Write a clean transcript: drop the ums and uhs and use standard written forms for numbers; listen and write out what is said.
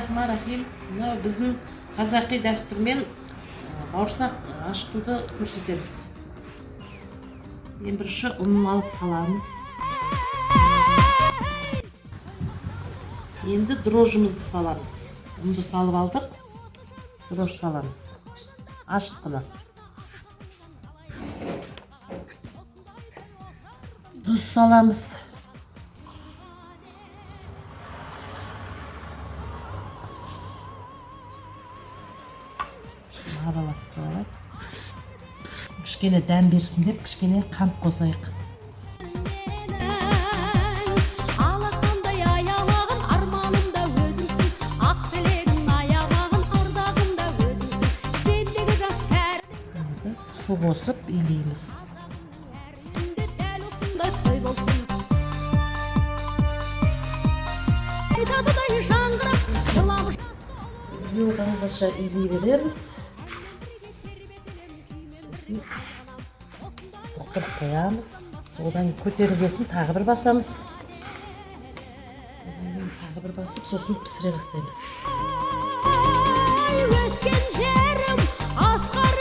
Бисмиллахиррахманиррахим. Мынау біздің қазақи дәстүрмен бауырсақ ашытуды көрсетеміз. Ең бірінші ұнын алып саламыз. Енді дрожжымызды саламыз. Ұнды салып алдық. Дрожж саламыз. Ашытқыны. Тұз саламыз. Араластырып алайық. Кішкене дәм берсін деп кішкене қант қосайық. Алақандай аялаған арманымда өзіңсің, ақ тілегін аямаған ардағымда өзіңсің, сендегі жас кәрі. Енді су қосып илейміз. Әр үйінде дәл осындай той болсын, айтадыдай жаңғырап жылап. Илғанғаша илей береміз. Бұқтырып қоямыз. Одан көтерілгесін тағы бір басамыз. Одан кейін тағы бір басып, сосын пісіре бастаймыз. Өскен жерім асқар.